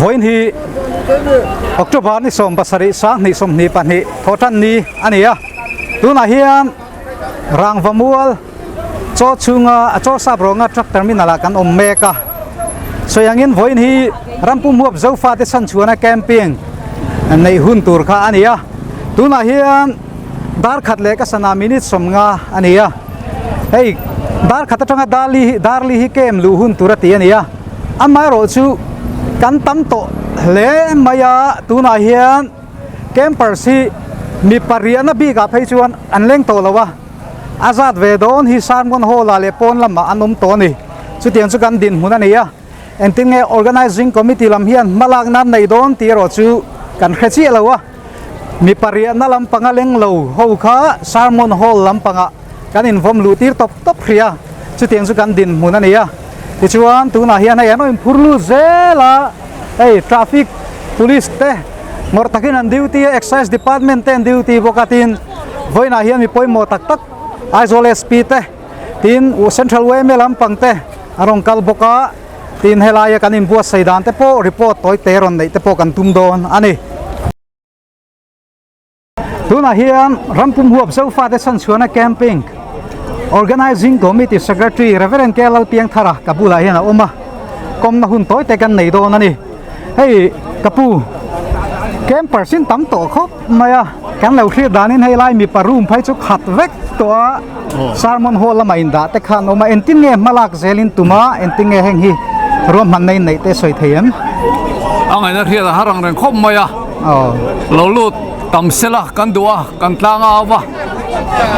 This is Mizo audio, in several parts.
Vawiin hi October ni 17 2022 thawhtan ni a ni a, tunah hian rangva mual chaw chhunga a chaw sap rawnga truck terminal ah kan awm mek a, sawi angin vawiin hi rampum huap Zofate chhanchhuahna camping neih hun tur kha a ni a, tunah hian dar khat leh ka sana minute 50 a ni a, hei dar khat atanga darli hi darli hi camp luh hun tur a ti a ni a. Amaherawh chu kan tam tawh hle mai a, tunah hian campers hi mi pariahna bikah phei chuan an leng tawh lo a, a zat ve dawn hi Sermon Hall ah leh pawn lamah an awm tawh a ni. Chutiang chu kan dinhmun a ni a, engtin nge Organising Committee lam hian hmalak nan nei dawn tih erawh chu kan hre chiah lo a, mi pariahna lampanga leng lo ho kha Sermon Hall lampangah kan invawm luh tir tawp tawp hrih a, chutiang chu kan dinhmun a ni a. Tichuan tunah hian hei an rawn inphur lut zel a, hei traffic police te ngawrh takin an duty a, excise department te an duty bawk a tin vawiinah hian mi pawimawh tak tak Aizawl SP te tin Central yma lampang te an rawn kal bawk a, tin helaia kan inbuatsaih dan te pawh report tawi te rawn neih te pawh kan tum dawn a ni. Tunah hian rampum huap Zofate chhanchhuahna camping Organising Committee Secretary Rev. K Lalpiangthara ka bulah hian a awm a, kawmna hun tawi te kan nei dawn a ni. Hei ka pu campers in tam tawh khawp mai a, kan lo hriat danin hei lai mipa room phei chu khat vek tawh a, sermon hall lama indah te khan awm a, engtin nge hmalak zelin tum a, engtin nge heng hi ruahmanna in neih te sawi thei em? A ngaihna hriat a har ang reng khawp mai a. Lo lut tam sela kan duh a, kan tlang a au a,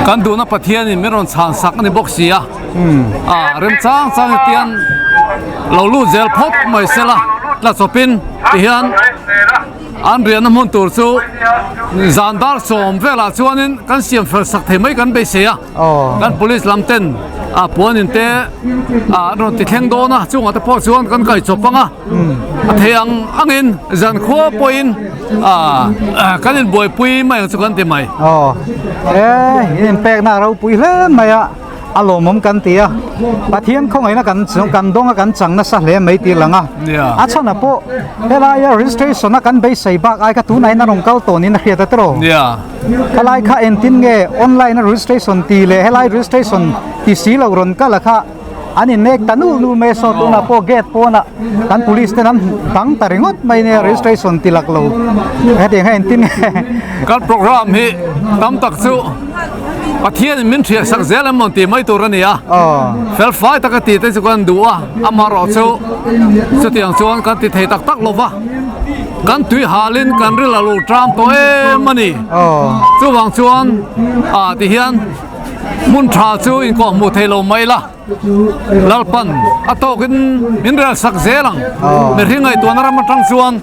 kan duhna Pathianin min rawn chhan sak a ni bawk si a, a rem chang chang hi tian lo lut zel phawt mai sela tla chawpin tihian an riahna hmun tur chu zan dar sawm velah chuanin kan siam fel sak thei mai kan beisei a. Kan police lam ten a puanin te an rawn ti thleng dawn a, chungah te pawh chuan kan kai chawp ang a, a thei ang angin zan khua pawhin kan inbuaipui mai ang chu kan ti mai. Aw, e in inpekna a ropui hle mai a, a lawmawm kan ti a, Pathian khawngaihna kan kan dawng a kan chang nasa hle mai tih lang a, a chhanah pawh helaia registration a kan beisei bak ai kha tunah hian a rawn kal tawh niin a hriat a tiraw? Helai kha engtin nge online a registration tih leh helai registration ti si lo rawn kal a kha an innek ta nul nul mai a saw tunah pawh gate pawnah kan police ten an dang ta ringawt mai nia registration ti lak lo hetiang kha engtin nge Kan program hi tam tak chu Pathian in min hriat sak zel em maw tih mai tur a ni a, fel fai taka tih te chu kan duh a, amaherawhchu chutiang chuan kan ti thei tak tak lo va. Kan tui halin kan ril a lo tang tawh em a ni. Chuvang chuan ah ti hian hmun tha chu inkawh hmuh thei lo mai la, Lalpan a tawkin min rel sak zel ang. Mihring ngaihtuahna ram atang chuan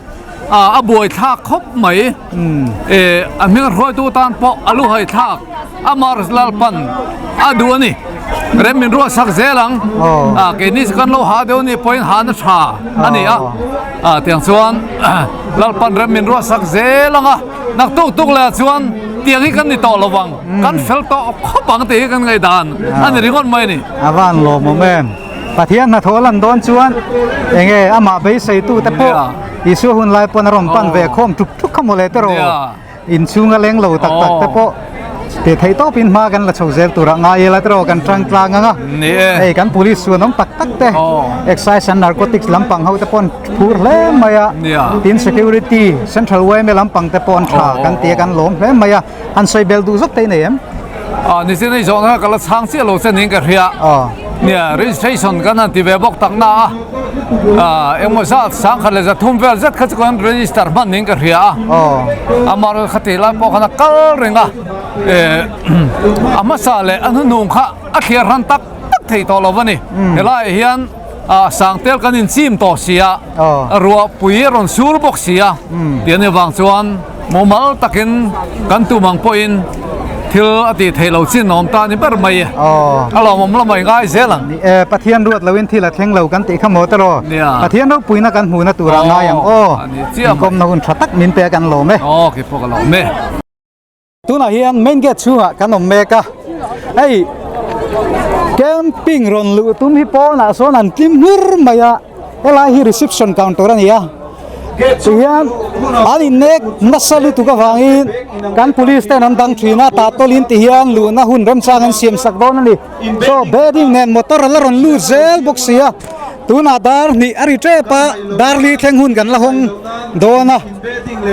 a buai thlak khawp mai. A hming hruaitu tan pawh a luhai thlak. Amar Lalpan a duh a ni. Rem min ruah sak zel ang. A keini chu kan lo ha deuh ni pawhin ha na tha a ni a. A tiang chuan Lalpan rem min ruah sak zel ang a. Nak tuk tuk leh ah chuan tiang hi kan ni tawh lo vang. Kan fel tawh khawp ang tih hi kan ngaihdan a ni ringawt mai a ni. A van lawmawm em. Pathian hnathawh lan dawn chuan enge amah beiseitu te pawh Isua hun lai pawn a rawn pan ve khawm tuk tuk kha mawle te rawh. Inchhunga leng lo tak tak te pawh tih theih tawpin hma kan la chho zel turah ngai ila te rawh kan tang tlang ang a. Hei kan police chuan awm tak tak te excise and narcotics lampang ho te pawh an phur hle mai a. Tin security central yma lampang te pawh an tha kan ti a kan lawm hle mai a. Han sawi bel duh zawk te i nei em? Nisin hei zawhna kha ka la chhang chiah lo che niin ka hria. Nia registration kan han ti ve bawk tak na a. Engmaw zat sangkhat leh zathum vel zet kha chu kan register hman niin ka hria a. Amaherawhchu khati lai pawh khan a kal reng a, a hmasa leh a hnuhnung kha a thliar hran tak tak thei tawh lo a ni. Helaiah hian sangtel kan inchim tawh si a, ruahpui a rawn sur bawk si a, tih a nih avang chuan mumal takin kan tum ang pawhin thil a tih theih loh chin a awm ta a ni ber mai. A lawmawm lamah i ngai zel ang. Ni e, Pathian ruat loin thil a thleng lo kan tih kha maw te raw? Pathian ropuina kan hmuhna turah ngai ang aw. Inkawmna hun tha tak min pe kan lawm e. Aw, kei pawh ka lawm e. Tunah hian main gate chhungah kan awm mek a, hei camping rawn luh tum hi pawnah sawn an tlim hlur mai a, helai hi reception counter a ni a. Tihian an innek nasa lutuk avangin kan police ten an dang thin a, tah tawlhin tihian luhna hun remchang an siam sak dawn a ni. Chaw bedding nen motor a la rawn lut zel bawk si a, tunah dar hnih a ri tep a, dar li thleng hun kan la hawng dawn a,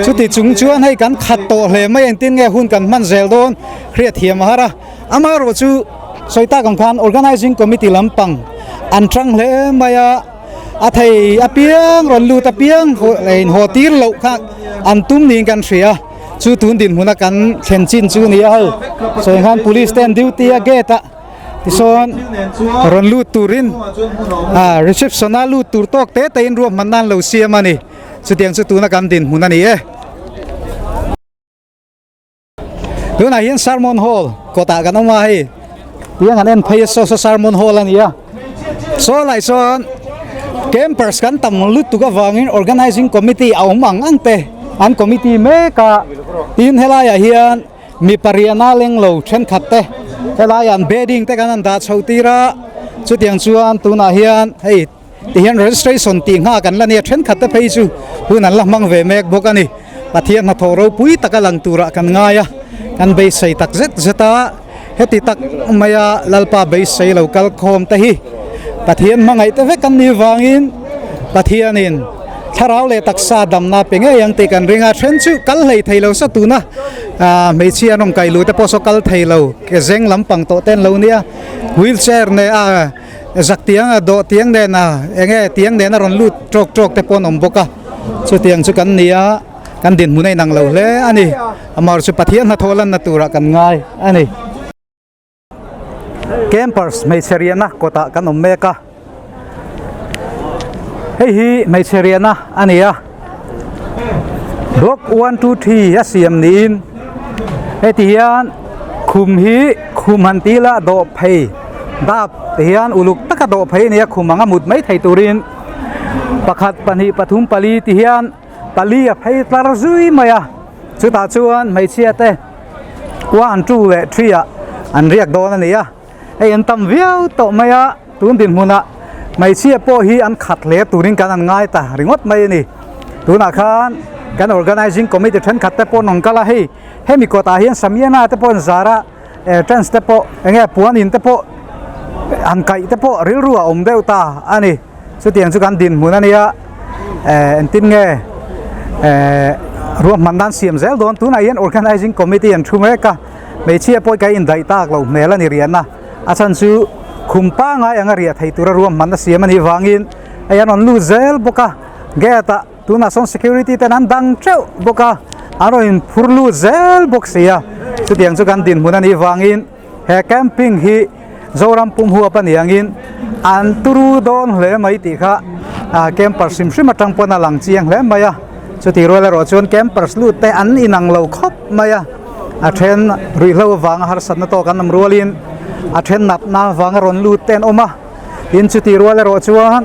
chuti chung chuan hei kan khat tawh hle mai engtin nge hun kan hman zel dawn hriat thiam a har a, amaherawh chu sawi tak ang khan organising committee lampang an tang hle mai a, a thei apiang rawn lut apiang haw tir loh kha an tum niin kan hria. Chu tun dinhmuna kan thlen chin chu a ni a hei sawi khan police te an duty a gate ah tichuan rawn lut turin ah reception a lut tur tawk te te in ruahman nan lo siam a ni chutiang chu tuna kan dinhmun a ni e. Tunah hian sermon hall kawtah kan awm a hei tiang an en phei a saw saw sermon hall a ni a. Saw lai chuan campers kan tam lutuk avangin organizing committee a awm ang ang te an committee mek a tin helaiah hian mi pariana leng lo thenkhat te helaiah an bedding te kan han dah chho tir a chutiang chuan tunah hian hei tihian registration tih nghak an la nia thenkhat te phei chu hun an la hmang ve mek bawk a ni Pathian hnathawh ropui taka lang turah kan ngai a kan beisei tak zet zet a. Heti tak maia Lalpa beisei lo kal khawm te hi Pathian hmangaih te vek an nih vangin Pathianin thlarau leh taksa damna pe ngei ang tih kan ring a, then chu kal hlei thei lo sa tuna hmeichhia an rawn kai luh te pawh saw kal thei lo ke zeng lampang tawh te an lo nia, wheelchair nen a zak tiang a dawh tiang nen a enge tiang nen a rawn lut tawk tawk te pawh an awm bawk a, chutiang chu kan ni a. Kan dinhmun a inang lo hle a ni. Amaherawhchu chu Pathian hnathawh lanna turah kan ngai a ni. Campers hmeichhe riahna kawtah kan awm mek a. Hei hi hmeichhe riahna a ni a. Block 1 2 3 a siam niin heti hian khum hi khum han tih ila dawh phei dap ti hian uluk taka dawh phei a ni a khum anga mut mai thei turin pakhat pahnih pathum pali ti hian Pali a phei tlar zui mai a, chutah chuan hmeichhia te 1, 2 leh 3 ah an riak dawn a ni a, hei an tam viau tawh mai a, tun dinhmunah hmeichhia pawh hi an khat hle turin kan han ngai ta ringawt mai a ni. Tunah khan kan organising committee thenkhat te pawh an rawn kal a, hei hemi kawtah hian Samiana te pawh an zar a, tent te pawh eng nge puanin te pawh han kaih te pawh rilru a awm deuh ta a ni. Chutiang chu kan dinhmun a nia eh engtin nge eh ruahman nan siam zel dawn tunah hian organising committee an thu mek a hmeichhia pawh ka indaih tak loh hmel a ni riahna a chhan chu khum pangai anga riah thei tura ruahman a siam a nih vangin hei an rawn lut zel bawk a gate ah tunah sawn security ten an dang teuh bawk a an rawn inphur lut zel bawk si a chutiang chu kan dinhmun a nih vangin. He camping hi Zoram pum huap a ni angin an turu dawn hle mai tih kha campers hrim hrim atang pawn a lang chiang hle mai a, chutih rual erawh chuan campers lut te an inang lo khawp mai a, a then ruihhlo avanga harsatna tawk an awm rualin a then natna avanga rawn lut te an awm a, tin chutih rual erawh chuan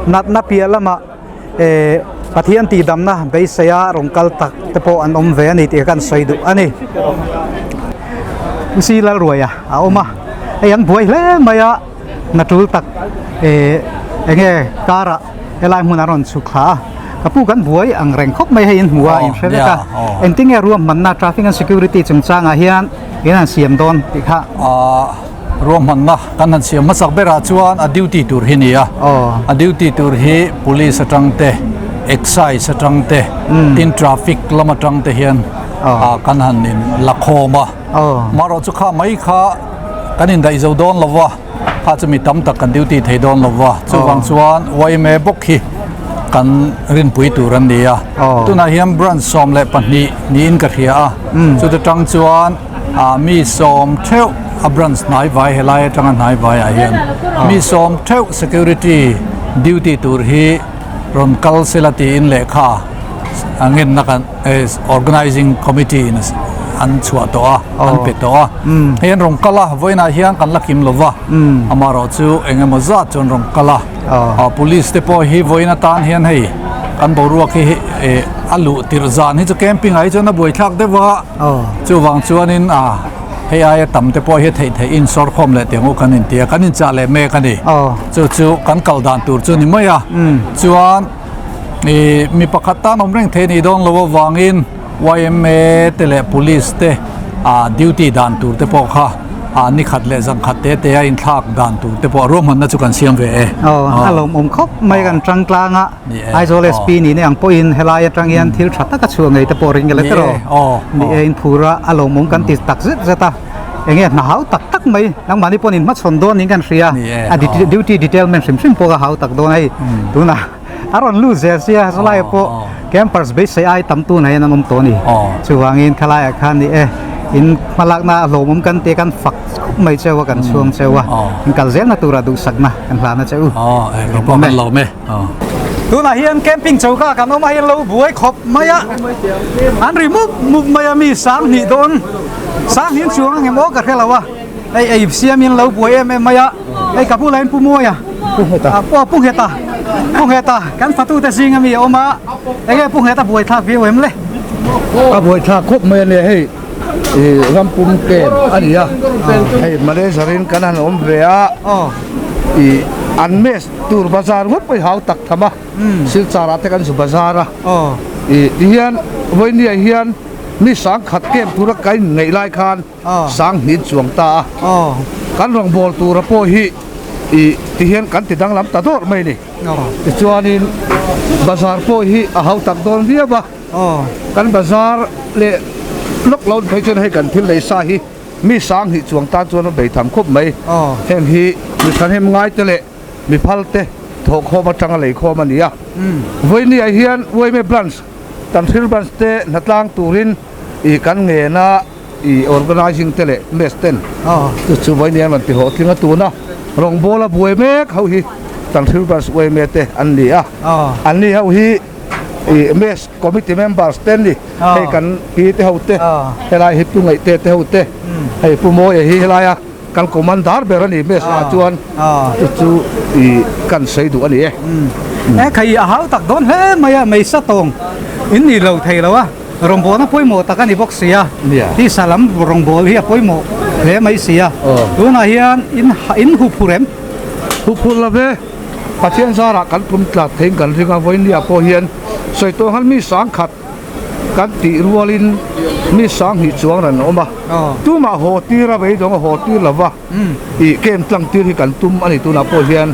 natna piah lamah eh Pathian tihdamna beiseia rawn kal tak te pawh an awm ve a ni tih kan sawi duh a ni. Usi Lalruaia a awm a, hei an buai hle mai a, hna tul tak eh eng nge car ah helai hmun an rawn chhuk thla a, ka pu kan buai ang reng khawp mai hei in hmu a in hre vek a, engtin nge ruahmanna traffic and security chungchangah hian in han siam dawn tih kha. Ruahmanna kan han siam hmasak berah chuan a duty tur hi ni a, a duty tur hi police atang te, excise atang te, tin traffic lam atang te hian kan han in la khawm a. Marawh chu kha mai kha kan indaih zo dawn lo va, kha chu mi tam tak kan duty thei dawn lo va, chuvang chuan yma bawk hi kan rinpui tur an ni a. Tunah hian branch 12 niin ka hria a, chuta tang chuan Ah mi sawm theuh a branch hnai vai helai atanga hnai vaiah hian mi sawm theuh security duty tur hi rawn kal sela tiin lehkha a ngenna kan organizing committee in an chhuah tawh a an pe tawh a hei an rawn kal a vawiinah hian kan la kim lova amaherawh chu eng emaw zat chu an rawn kal a ah police te pawh hi vawiin atan hian hei kan boruak hi a luh tirh zan hi chu camping ah hi chuan a buaithlak deuh a. Chuvang chuanin a hei aia tam te pawh hi theih theih in sawr khawm leh tiang u kan inti a, kan inchah leh mek a ni. Chu chu kan kal dan tur chu ni mai a. Chuan Ih mi pakhat tan awm reng thei a nih dawn lo avangin yma te leh police te ah duty dan tur te pawh kha ah ni khat leh zan khat te te a inthlak dan tur te pawh ruahmanna chu kan siam ve e. Aw a lawmawm khawp mai kan tang tlang a Aizawl SP nih na ang pawhin helai atang hian thil tha taka chhuah ngei te pawh ring ila tiraw ni e inphur a a lawmawm kan ti tak zet zet a enge hna hau tak tak mai nangmahni pawhin inhmachhawn dawn niin kan hria a duty detailment hrim hrim pawh a hau tak dawn a hei tunah A rawn lut zel sia zalai pawh campers beisei ai tam tun ah hian an awm tawh a ni. Chuvangin khalaiah khan ni e in hmalakna a hlawmawm kan tia kan fak khup mai cheu a kan chhuang cheu a in kal zelna tura duhsakna kan hlan a che u. Lawm e. Tunah hian camping choka kan awm a hian lo buai khawp mai a an ri mup mup mai a mi sanghnih dawn sanghnih chuang ang em aw ka hre lo a. Hei ei siamin lo buai em em mai a, hei ka bulah hian Pu Mawia, Pu Ngheta, aw Pu Ngheta, Pu Ngheta kan fatute zing ami a awm a, enge Pu Ngheta buai thlak viau em le? A buai thlak khawp mai a nia hei ih rampum camp a ni a, hei manager in kan han awm ve a, ih an mess tur bazar ngawt pawh i hau tak tham a, Silchar ah te kan zu bazar a, ih tihian vawinia hian mi sangkhat camp tura ka inngaih lai khan. Sanghnih chuang ta a, kan rawngbâwl tura pawh hi ih ti hian kan ti danglam ta dawrh mai a ni. Tichuanin bazar pawh hi a hau tak dawn viau a, kan bazar leh lawk lo phei chuan hei kan thil lei sa hi mi sanghnih chuang tan chuan a bei tham khawp mai. Heng hi mi thahnem ngai te leh mi phal te thawhkhawm atanga leikhawm a ni a. Vawinia hian Uaime Branch, Tanhril Branch te hnatlang turin ih kan ngen a. I organising te leh mess ten chu chu vawiin an rawn ti hlawhtling a tuna rawngbâwl a buai mek ho hi Tanhril Branch yma te an ni a, an ni ho hi i mess committee members te an ni, hei kan pi te ho te helai hi Pu Ngaihte te ho te hei Pu Mawia hi helaia kan commander ber a ni mess ah chuan chu chu i kan sawi duh a ni e. E khai a hau tak dawn hle mai a, meisa tawng in ni lo thei lo a. Rawngbawlna pawimawh tak a ni bawk si a, tisa lam rawngbâwl hi a pawimawh hle mai si a, tunah hian in in huphur em? Huphur lo ve, Pathian zarah kan tum tlat theiin kan ring a, vawiinniah pawh hian sawi tawh ang mi sangkhat kan tih rualin mi sanghnih chuang ran a awm a, tumah haw tir a beidawng a haw tir lo va. Ih camp tlang tir hi kan tum a ni tunah pawh hian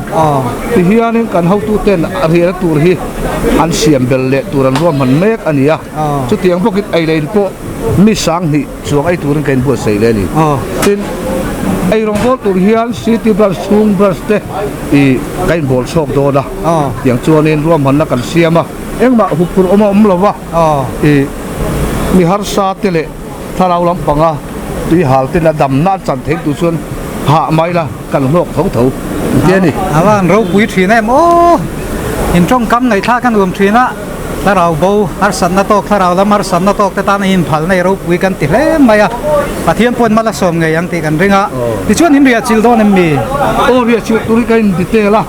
tihianin kan hotuten a riahna tur hi an siam bel leh tur an ruahman mek a ni a, chutiang bawkin ei leh in pawh mi sanghnih chuang ei turin ka inbuatsaih leh a ni. Tin, ei rawngbâwl tur hian City Branch chhung branch te ih ka inbawl chhawk dawn a, tiang chuanin ruahmanna kan siam a, engmah huphurh awm a awm lo va, ih mi harsa te leh Thlarau lampanga tui hal ten a damna an chan theih tur chuan hah mai la kan hlawk tho tho ti a ni. A va han ropui thin em aw! In tawngkam ngaihthlak a nuam thin a, thlarau bo harsatna tawk, thlarau lam harsatna tawk te tan a inphalna i ropui kan ti hle mai a, Pathian pawhin mal a sawm ngei ang tih kan ring a, tichuan in riah chilh dawn em mi? Aw riah chilh tur hi ka in detail a,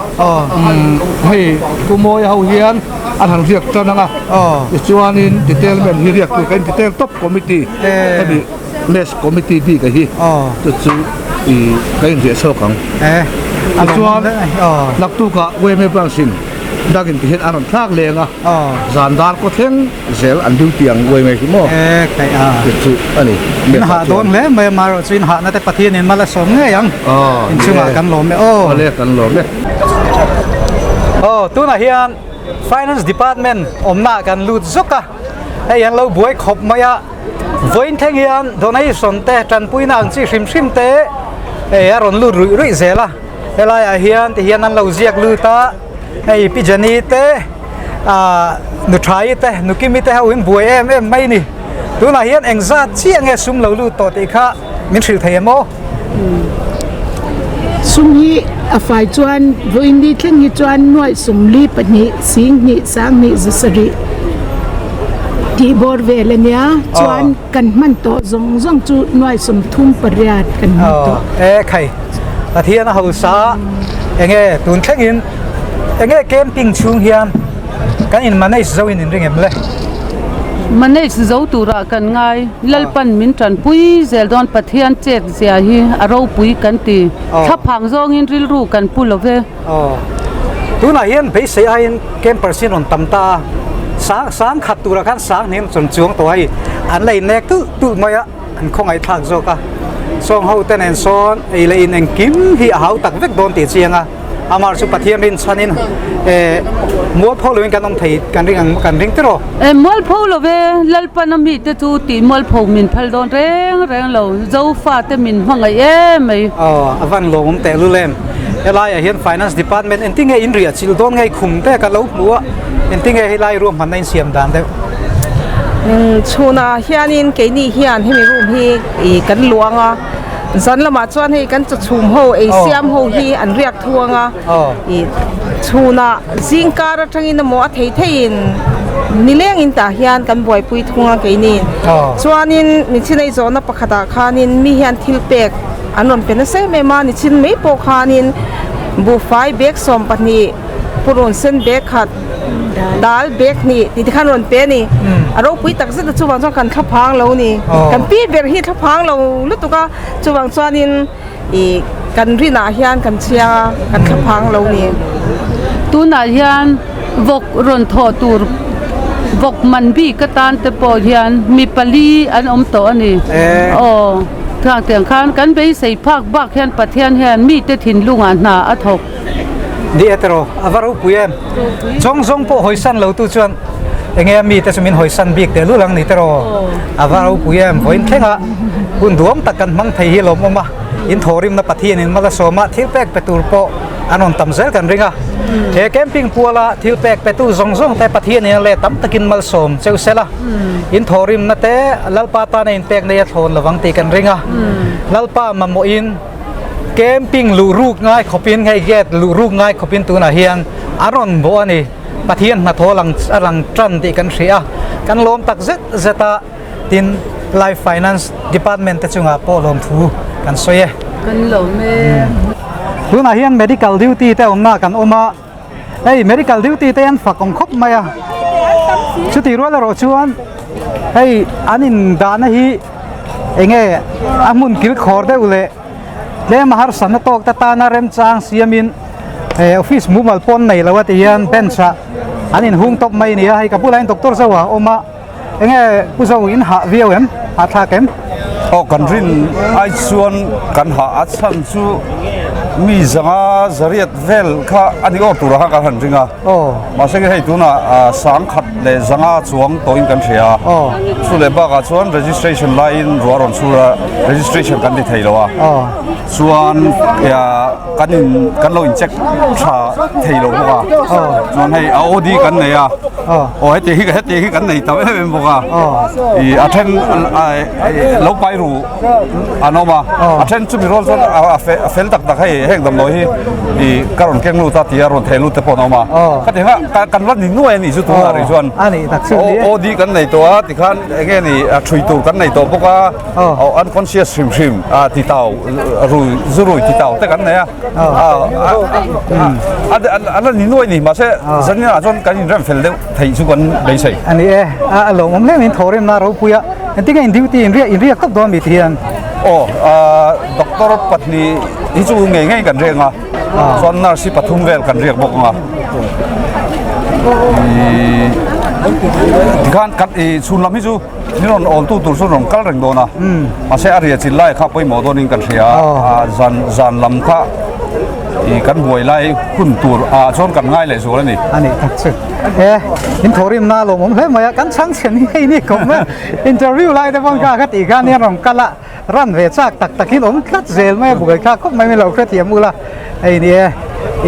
hei Pu Mawia ho hian an han riak tan ang a, tichuanin detailment hi riak tur ka in detail tawp committee hemi mess committee bik a hi chu chu ih ka in riah chhuak ang. Tichuan naktukah yma branch in dakin ti hian an rawn thlak leng a, zan dar kaw thleng zel an duty ang yma hi maw ti chu a ni. In hah dawn hle mai a, amaherawhchu chu in hahna te Pathian in mal a sawm ngei ang, inchungah kan lawm e aw. Awle kan lawm e. Aw tunah hian Finance Department awmna ah kan lut zawk a, hei an lo buai khawp mai a, vawiin thleng hian donation te tanpuina ang chi hrim hrim te hei a rawn lut ruih ruih zel a, helai ah hian ti hian an lo ziak lut a, hei Pi Jenny te ah Nuthai te Nukimi te ho in buai em em mai a ni, tunah hian engzat chiah nge sum lo lut tawh tih kha Min hrilh thei em aw? Sum hi a fai chuan vawiin ni thleng hi chuan nuaih sawmli pahnih singhnih sanghnih za sarih tih bawr vel a nia chuan kan hman tawh zawng zawng chu nuaih sawmthum pariat kan hman tawh. E khai Pathian a hausa enge tun thlengin enge camping chhung hian kan in manage zo in in ring em le? Manage zo turah kan ngai. Lalpan min tanpui zel dawn Pathian chet zia hi a ropui kan ti. Thlaphang zawngin rilru kan pu lo ve. Tunah hian beisei aiin campers hi an rawn tam ta a, sang sang khat turah khan sang hnih an rawn chuang tawh a hei an la innek tulh tulh mai a, an khawngaihthlak zawk a. Sawng ho te nen sawn ei leh in engkim hi a hau tak vek dawn tih a chiang a. Amah chu Pathian rinchhanin eh mualpho loin kan awm thei kan ring ang kan ring tiraw? Eh mualpho lo ve, Lalpana mite chu tih mualpho min phal dawn reng reng lo, Zofa te min hmangaih em mai. Aw a van lawmawm teh lul em. Helaiah hian Finance Department engtinge in riah chilh dawn ngei khum te ka lo hmu a, engtinge helai ruahmanna in siam dan deuh? Chhunah hianin keini hian hemi room hi kan luang a. Zan lamah chuan hei kan chawchhum ho ei siam ho hi an riak thuang a ih chhunah zing kar atangin emaw a thei theiin nilengin tah hian kan buaipui thung a keini chuanin nichin ei zawhna pakhatah khanin mi hian thil pek an rawn pe nasa em em a nichin mai pawh khanin buhfai bag 12 purun sen bag khat dal bag hnih tih te khan rawn pe a ni a ropui tak zet a chuvang chuan kan thla phang lo a ni kan pi ber hi thla phang lo lutuk a chuvang chuanin ih kan rinah hian kan chhiang a kan thla phang lo a ni. Tunah hian vawk rawn thawh tur vawk man bik atan te pawh hian mi pali an awm tawh a ni aw khang tiang khan kan beisei phak bak hian Pathian hian mite thinlungah hna a thawk. Ni e tiraw, a va ropui em? Zawng zawng pawh hawisan lo tu chuan enge a mite chu min hawisan bik teh lul ang ni tiraw? A va ropui em? Vawiin thlengah hun duam tak kan hmang thei hi lawmawm a, in thawhrimna Pathianin mal a sawm a, thil pek pe tur pawh an rawn tam zel kan ring a. He camping puala thil pek petu zawng zawng te Pathianin a let tam takin malsawm cheu sela, in thawhrimna te Lalpa tana inpek nei a thlawn lovang tih kan ring a. Lalpa mamawhin. Camping luh ruk ngai khawpin hei gate luh ruk ngai khawpin tunah hian a rawn bawh a ni. Pathian hnathawh lang a lang tan tih kan hria a, kan lawm tak zet zet a, tin Life Finance Department te chungah pawh lawmthu kan sawi e. Kan lawm e. Tunah hian medical duty te awmna kan awm a, hei medical duty te an fak awm khawp mai a, chutih rual erawh chuan hei an indahna hi Enge a hmun kil khawr deuh leh tlem a harsatna tawk te tana remchang siamin eh office mumal pawn nei lo a ti hian bench ah an inhung tawp mai a ni a, hei ka bulah hian doctor zo a awm a, enge pu zo in hah viau em? Hahthlak em? Aw kan rin ai chuan kan hah a chhan chu mi zanga zariat vel kha a ni awr tur a kha kan han ring a. Mahse hei tunah sangkhat leh zanga chuang tawhin kan hria a, chu leh bakah chuan registration laiin ruah rawn chhur a, registration kan ti thei lo a, chuan kan in kan lo in check tha thei lo bawk a, chuan hei a OD kan nei a, aw heti hi heti hi kan nei tam em em bawk a, ih a then lo pai ru an awm a, a then chumi rual chuan a fel tak tak hei heng damdawi hi ih ka rawn keng lut a tia rawn theh lut te pawh an awm a, khati kha kan la ni nuai a nih chu tunah rih chuan OD kan nei tawh a tikhan eng nge ni thui tur kan nei tawh bawk a, unconscious hrim hrim ti tau rui zu rui ti tau te kan nei a, a la ni nuai a ni mahse zaninah chuan kan inrem fel deuh theih chu kan beisei. A ni e, a lawmawm hle mai in thawhrim na ropui a. Engtin nge in duty in riak in riak tawp dawn mi ti hian? Aw doctor pahnih hi chu ngei ngei kan riak ang a, chuan nurse hi pathum vel kan riak bawk ang a. Tikhan kan ih chhun lam hi chu min rawn awl tu tur chu rawn kal reng dawn a, mahse a riah chin lai kha pawimawh dawnin kan hria a, zan zan lam kha ih kan buai lai hun tur ah chuan kan ngai leh zual a ni. A nih tak chu. E in thawhrim na lawmawm hle mai a kan chhang chhen hi hei ni khawp mai interview lai te pawn kha ka tih khan hian rawn kal a run ve chak tak tak in awm tlat zel mai a buai thlak khawp mai mai lo hrethiam ula hei ni e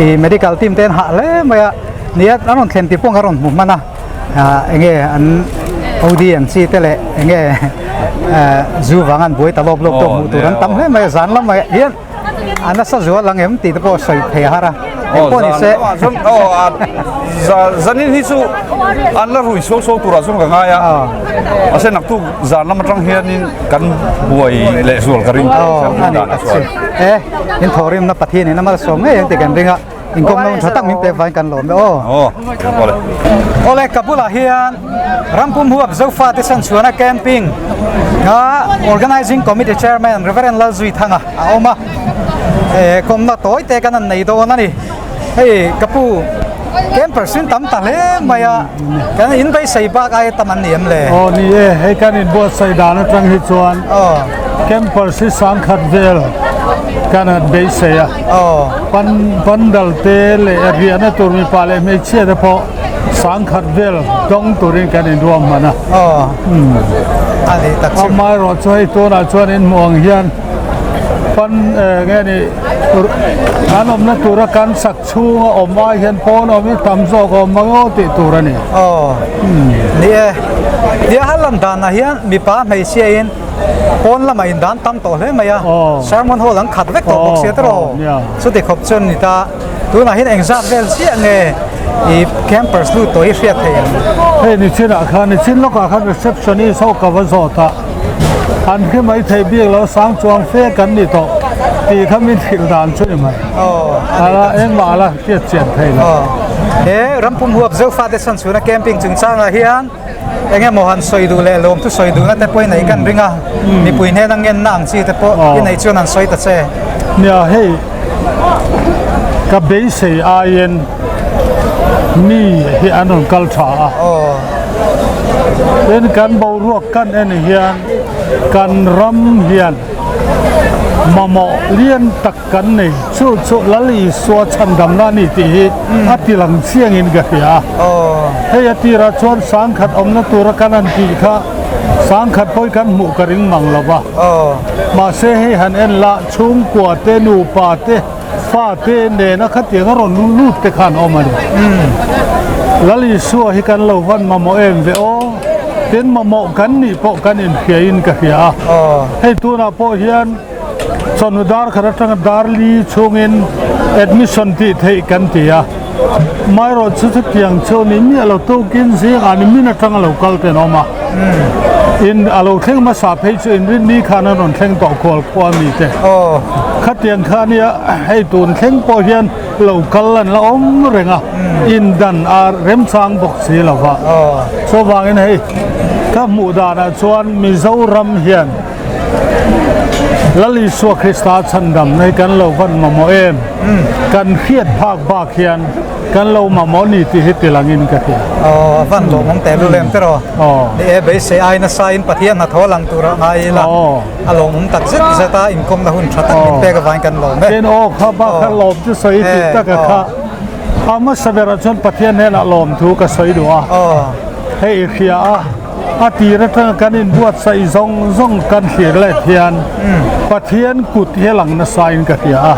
ih medical team te an hah hle mai a nia an rawn thlen tih pawh ka rawn hmu hman a ah enge an OD ang chi te leh enge ah zu vang an buai ta lawp lawp tawk hmuh tur an tam hle mai a zan lamah hian. A nasa zual ang em tih te pawh sawi phei a har a, eng pawh ni se. Zanin hi chu an la rui suau suau turah chuan ka ngai a, mahse naktuk zan lam atang hianin kan buai leh zual ka ring. A ni tak chu. E, in thawhrimna Pathianin a malsawm ngei ang tih kan ring a. Inkawm lo tha tak min pek vangin kan lawm e aw. Awle. Awle ka bulah hian Rampum Huap Zofa te Sanchhuana Camping a Organizing Committee Chairman Reverend Lalzuithanga a awm a. E kawmna tawi te kan han nei dawn a ni. Hei ka pu. Campers in tam ta hle mai a, kan in beisei bak aia tam an ni em le? Aw ni e, hei kan inbuatsaih dan atang hi chuan campers hi sangkhat vel kan han beisei a, pan pandal te leh riahna tur mipa leh hmeichhia te pawh sangkhat vel dawng turin kan inruahman a. Amaherawhchu chu hei tunah chuan inhmuh ang hian pan nge ni an awmna tura kan sak Chhunga awm ai hian pawn awm hi tam zawk a awm ang aw tih tur a ni. Aw ni e, tia a lan danah hian mipa hmeichhia in pawn lamah in dan tam tawh hle mai a, sermon hall an khat vek tawh bawk sia tiraw? Chuti khawp chuan ni ta, tunah hian engzat vel chiah nge i campers lut tawh hi hriat theih ang? Hei nichinah khan nichin lawkah khan receptionist ho ka va zawt a. An hre mai thei bik lo sang chuang fe kan ni tawh tih kha min hrilh dan chu ni mai. Ala engmah ala hriat chian thei lo. He rampum huap Zofate chhan chhuna camping chungchangah hian eng emaw han sawi duh leh lawmthu sawi duhna te pawh i neih kan ring a, mipui hnena ngenna ang chi te pawh i neih chuan han sawi ta che. Nia hei ka beisei aiin mi hi an rawn kal tha a. Tin kan boruak kan en hian kan ram hian mamawh lian tak kan nei. Chu chu Lal Isua chhandamna a ni tih hi a ti lang chiangin ka hria a. Hei a tirah chuan sangkhat awmna tura kan han tih kha sangkhat pawhin kan hmuh ka ring mang lo va. Mahse hei han en la chhungkua te nupa te Fate nena khatiang a rawn lut te khan awm a ni. Lal Isua hi kan lo van mamawh em ve aw? Tin mamawh kan nih pawh kan inhriain ka hria a. Hei tunah pawh hian chawhnu dar khat atanga dar li chhungin admission tih theih kan ti a. Amaherawh chu chutiang chu ni miah lo tukin zingah ni min atanga lo kal te an awm a. In a lo thleng hmasa phei chu inrinni khan an rawn thleng tawh khual khua mi te. Khatiang kha nia hei tun thleng pawh hian lo kal an la awm reng a, indan a remchang bawk si lo va. Chuvangin hei ka hmuh danah chuan Mizoram hian Lal Isua Krista chhandam hi kan lo van mamawh em? Kan hriat phak bak hian kan lo mamawh ni tih hi tilangin ka hria. Aw, a van lawmawm teh lulem te rawh. Ni e, beisei ai nasa in Pathian hnathawh lang tur a ngai ila. A lawmawm tak zet zet a, inkawmna hun tha tak min pek avangin kan lawm e. Tin aw kha bak kha lawm chu sawi tih tak a kha. A hmasa berah chuan Pathian hnenah lawm thu ka sawi duh a. Hei i hria a. A tir atanga kan inbuatsaih zawng zawng kan thlir let hian Pathian kut hi a lang nasa in ka hria a.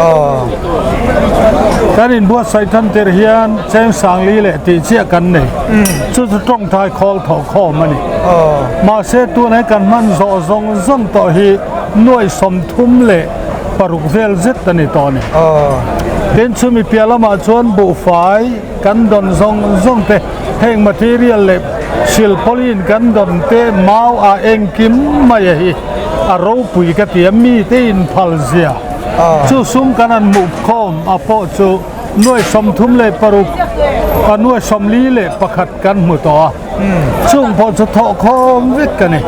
Kan inbuatsaih tan tir hian cheng sangli leh tih chiah kan nei. Chu chu tawngtai khawl thawh khawm a ni. Mahse tunah kan hman zawh zawng zawng tawh hi nuaih 36 vel zet a ni tawh a ni. Tin chumi piah lamah chuan buhfai kan dawn zawng zawng te Heng material leh silpawlin kan dawn te mau a engkim mai a hi a ropui ka ti a, mite inphal zia chu sum kan han hmuh khawm a pawh chu nuai 36 a nuai 41 kan hmu tawh a, chung pawh chu thawh khawm vek ka ni.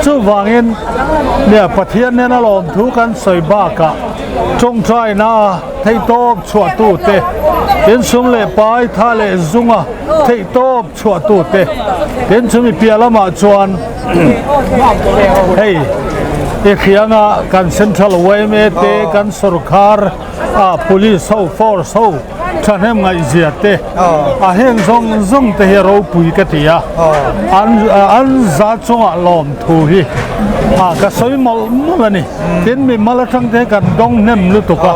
Chuvangin nia Pathian nena lawmthu kan sawi bakah tawngtaina Theihtawp chhuahtute, insum leh pai tha leh zunga theihtawp chhuahtute, tin chumi piah lamah chuan hei i hrianga kan Central yma te, kan sorkar a Police ho, Force ho thahnem ngaihzia te, a heng zawng zawng te hi a ropui ka ti a, an za chungah lawmthu hi ka sawi mawlh mawlh a ni. Tin mi mal atang te kan dawng hnem lutuk a,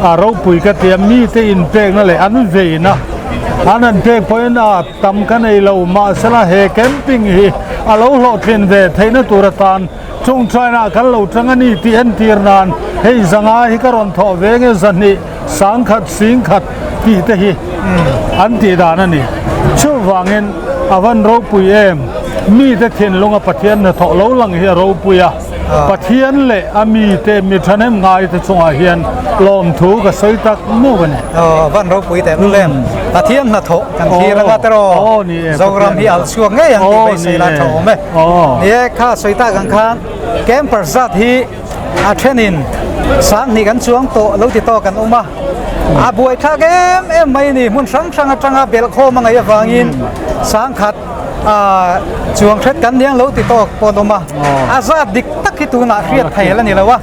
a ropui ka ti a, mite inpekna leh an veina an han pek pawhin a tam ka nei lo, mahsela he camping hi a lo hlawhtlin ve theihna tur atan chung China kan lo tang a ni tih entir nan hei zanga hi ka rawn thawh ve nge 200 10,000 10,000 tih te hi an tih dan a ni. Chuvangin a van ropui em, mite thinlunga Pathian hnathawh lo lang hi a ropui a. Pathian leh a mite mi thahnem ngaite chungah hian lawmthu ka sawi tak meuh a ni. Aw, van ropui teh lul em. Pathian hnathawh kan thlir anga te rawh. Zoram hi alh chhuak ngei ang tih beisei la tha awm e. Ni e, kha sawi tak ang khan camper zat hi. A thenin 2000 kan chuang tawh lo ti tawk an awm a, a buaithlak em em mai a ni. Hmun hrang hrang atanga belhkhawm a ngaih avangin 10,000 ah chuang hret kan niang lo ti tawk pawh an awm a. A zat dik tak hi tunah hriat thei la ni lo a,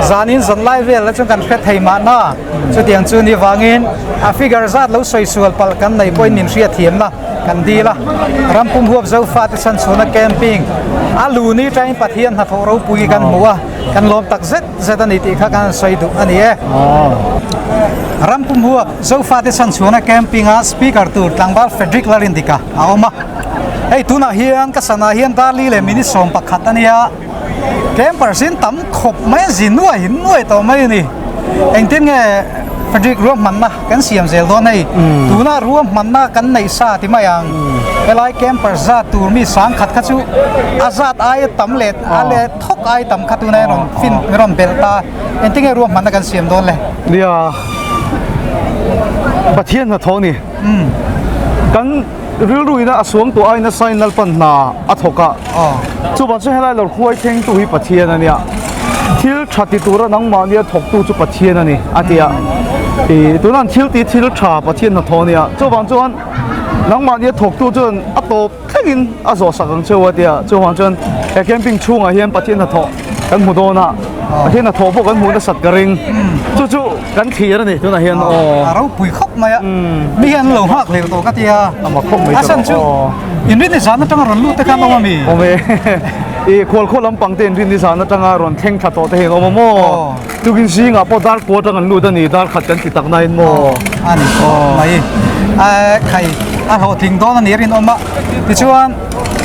zanin zanlai vel la chuan kan hre thei mahna. Chutiang chu ni vangin a figure zat lo sawi sual palh kan neih pawhin min hriatthiamna kan dil a. Rampum huap Zofate chhanchhuahna camping a lu ni tangin Pathian hnathawh ropui kan hmu a, kan lawm tak zet zet a ni tih kha kan han sawi duh a ni e. Rampum huap Zofate chhanchhuahna camping a speaker tur tlangval Frederick Lalrindika a awm a. Hei tunah hian ka sanah hian Darli leh minute 11 a nia. Campers in tam khawp mai a zi nuai nuai tawh mai a ni. Engtin nge Frederick ruahmanna kan siam zel dawn hei? Tuna ruahmanna kan neih sa ti mai ang. Helai campers zat tur mi 10,000 kha chu a zat aia tam leh a leh thawk ai tam kha tuna rawn fin rawn belh ta. Engtin nge ruahmanna kan siam dawn le? Nia, Pathian hnathawh a ni. Kan rilru ina a suang tawh aina sign Lalpan hna a thawk a. Chuvang chuan helai lo hruai thlengtu hi Pathian a nia. Thil tha ti tura nangmahnia thawktu chu Pathian a ni a ti a. Ih tunah an thil tih thil tha Pathian hnathawh a nia. Chuvang chuan nangmahnia thawktu chuan a tawp thlengin a zawh sak ang cheu a ti a. Chuvang chuan he camping chhungah hian Pathian hnathawh kan hmu dawn a. Pathian hnathawh pawh kan hmuh nasat ka ring. Chu chu kan thlir a ni tunah hian aw. A ropui khawp mai a. Mi hian an lo nghak hlel tawh ka ti a. A mak khawp mai tawh. A chhan chu Inrinni zan atanga rawn lut te khan awm a mi? Awm e. I khualkhaw lampang te inrinni zan atanga rawn thleng thla tawh te hian awm a maw? Tukin zingah pawh dar kua atang an lut a ni, dar khat kan ti tak nain maw? A ni mai. Khai a hlawhtling dawn a ni rinawm a. Tichuan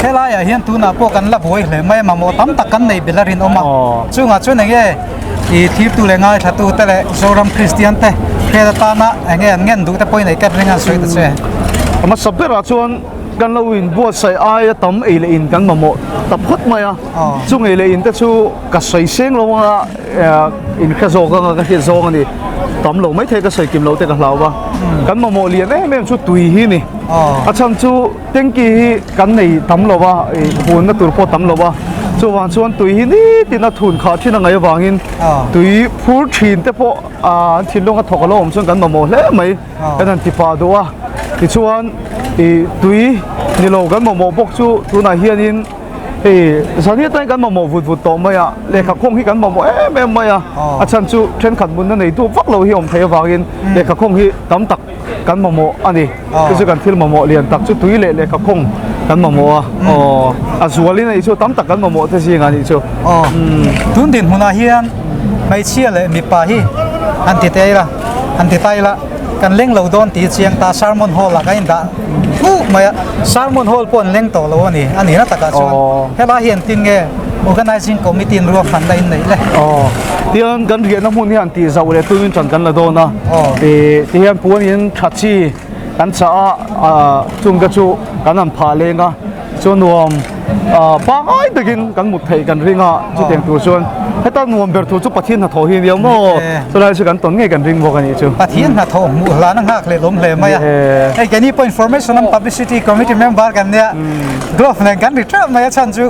helaiah hian tunah pawh kan la buai hle mai a, mamawh tam tak kan nei belh a rinawm a. Chungah chuan eng nge i thirtu leh ngaithlatu te leh Zoram Kristian te hriat atana eng nge an ngen duh te pawhin ei ket ring an sawi ta che. A hmasa berah chuan kan lo inbuatsaih aia tam ei leh in kan mamawh ta phawt mai a, chung ei leh in te chu ka sawi seng lo anga inhre zawk anga ka hriat zawng a ni. Tam lo maithei ka sawi kim lo te ka hlau va, kan mamawh lian em em chu tui hi a ni. A chhan chu Tanky hi kan nei tam lo a, hunna tur pawh tam lo a, chuvang chuan tui hi nitin a thun khah thin a ngaih avangin tui phur thin te pawh an thinlung a thawk a lo awm chuan kan mamawh hle mai kan han ti pah duh a, tichuan ih tui ni lo kan mamawh bawk chu tunah hianin hei zan atangin kan mamawh vut vut tawh mai a, lehkha khawng hi kan mamawh em em mai a, a chhan chu thenkhat munna neitu vak lo hi awm theih avangin lehkha khawng hi tam tak kan mamawh a ni chu chu kan thil mamawh lian tak chu tui leh lehkha khawng kan mamawh a aw a zualin a nih chu tam tak kan mamawh te zingah a nih chu aw tun dinhmunah hian hmeichhia leh mipa hi han ti ta ila han ti ta ila kan leng lo dawn tih chiang ta sermon hall ah kan indah hmuh mai a sermon hall pawh an leng tawh lo a ni a nihna takah chuan helai hi engtin nge organizing committee in ruahmanna in neih le aw tiang kan riahna hmun hian tih zauh leh tumin ṭan kan la dawn a. Ih ti hian puanin tha chi kan chah a chung te chu kan han phah leng a chuan nuam ah pangngai takin kan mut theih kan ring a chutiang tur chuan heta nuam ber tur chu Pathian hnathawh hi a nia maw chulai chu kan tawn ngei kan ring bawk a nih chu. Pathian hnathawh hmuh hlan a nghak leh lawm hle mai a hei keini pawh information and publicity committee member kan nia glove nen kan ri teuh mai a chhan chu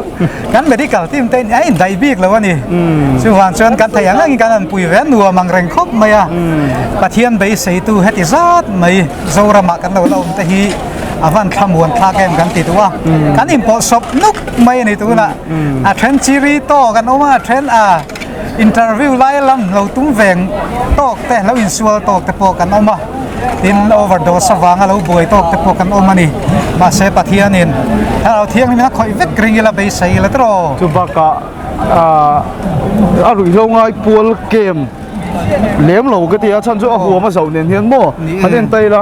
Kan medical team te a indaih bik lo a ni. Chuvang chuan kan theih ang angin kan han pui ve a nuam ang reng khawp mai a. Pathian beiseitu heti zat mai Zoramah kan lo la awm te hi a van thlamuan thlak em kan ti duh a. Kan inpawhsawp nuk mai a ni tunah. A then chiri tawk an awm a, a then a interview lai lam lo tum veng tawk te, lo insual tawk te pawh kan awm a. Tin, overdose avanga lo buai tawk te pawh kan awm a ni. Mahse, Pathianin Thlarau Thianghlimin a khawih vek ring ila beisei ila tawh. Chu bakah a ruihhlo ngai pual kem lem lo ka ti a, chhan chu a huam a zoh nen hian maw han en ta ila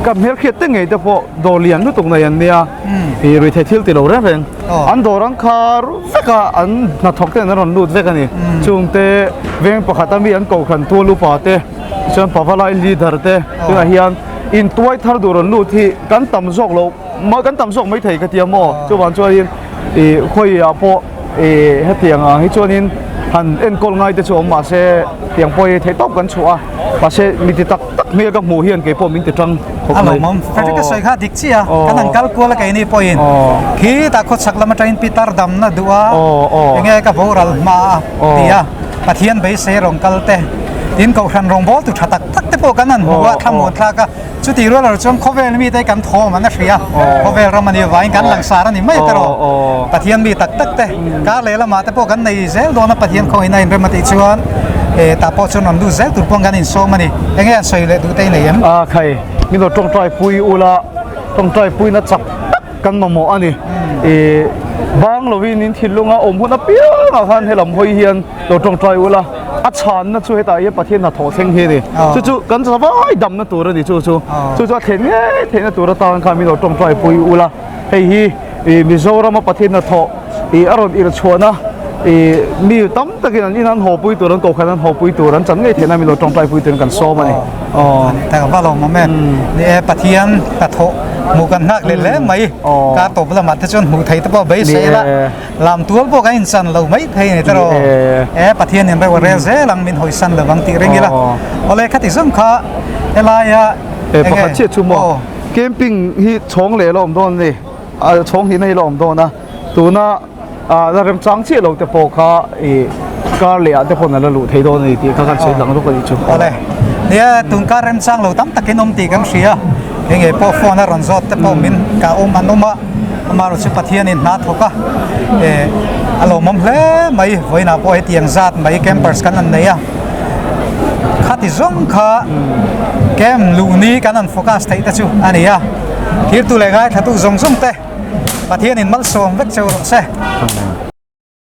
ka hmelhriat te ngei te pawh dawr lian lutuk nei an nia, ih ruihtheih thil ti lo reng reng an dawr ang khar vek a, an hnathawk ten an rawn lut vek a ni. Chungte veng pakhat a mi an kohhran tual upa te chuan pavalai leader te tunah hian intuai thar duh rawn lut hi kan tam zawk lo kan tam zawk maithei ka ti a maw chuvang chuanin ih khawiah pawh ih hetiang ang hi chuanin. Han enkawl ngai te chu awm mah se tiang pawh hi theihtawp kan chhuah a, mahse mi ti tak tak hmel ka hmuh hian keipawh min ti tang khawp mai. A lawmawm, Frederick a sawi kha dik chiah a, kan han kal kual a keini pawhin khitah khawchhak lam atangin Pitar damna duh a, enge ka boral hma a ti a, Pathian beisei rawn kal te, tin Kohhran rawngbawltu tha tak tak te pawh kan han hmu a, thlamuan thlak a. Chutih rual erawh chuan khawvel mite kan thawm an a hria, khawvel ram a nih avangin kan langsar a ni mai ta rawh. Pathian mi tak tak te kar leh lamah te pawh kan nei zel dawn a, Pathian khawngin a inrem a tih chuan tah pawh chuan rawn lut zel tur pawh kan insawm a ni. Enge an sawi leh duh te i nei em? A khai, min lo tawngtai pui ula, tawngtai puina chak tak kan mamawh a ni. I bang lovin in thinlunga awm hun apiangah khan helam hawi hian Lo tawngtai ula, a chhanna chu hetah hian Pathian hnathawh thleng hi a ni. Chu chu kan zavai damna tur a ni chu chu. Chu chu a thlen ngei theihna tur atan khan min lo tawngtai pui ula. Hei hi ih Mizorama Pathian hnathawh ih a rawn irh chhuahna ih mi tam takin an in an haw pui tur an kohhran an haw pui tur an chan ngei theihna min lo tawngtai pui turin kan sawm a ni. Aw tak a va lawmawm em. Ni e Pathian hnathawh hmuh kan nghak leh hle mai. Kar tawp lamah te chuan hmuh theih te pawh beisei la. Lam tual pawh kan inchan lo mai thei a ni tawh. E Pathian in reuh a rel zel ang min hawisan lo ang tih ring ila. Awle khati zawng kha helaia E pakhat chiah chu maw camping hi chhawng leh la awm dawn a ni a chhawng hnihna hi la awm dawn a tuna la remchang chiah lo te pawh kha ih kar leh ah te pawn a la luh thei dawn a ni tih kha kan sawi lang lawk a nih chu. Awle nia tun kar remchang lo tam takin awm tih kan hria enge pawh phone a rawn zawt te pawh min ka awm an awm a. Amaherawh chu Pathianin hna thawk a, eh a lawmawm hle mai, vawiinah pawh hetiang zat mai campers kan han nei a, khati zawng kha camp luhni kan han focus theih te chu a ni a, thirtu leh ngaithla tu zawng zawng te Pathianin malsawm vek cheu rawh se.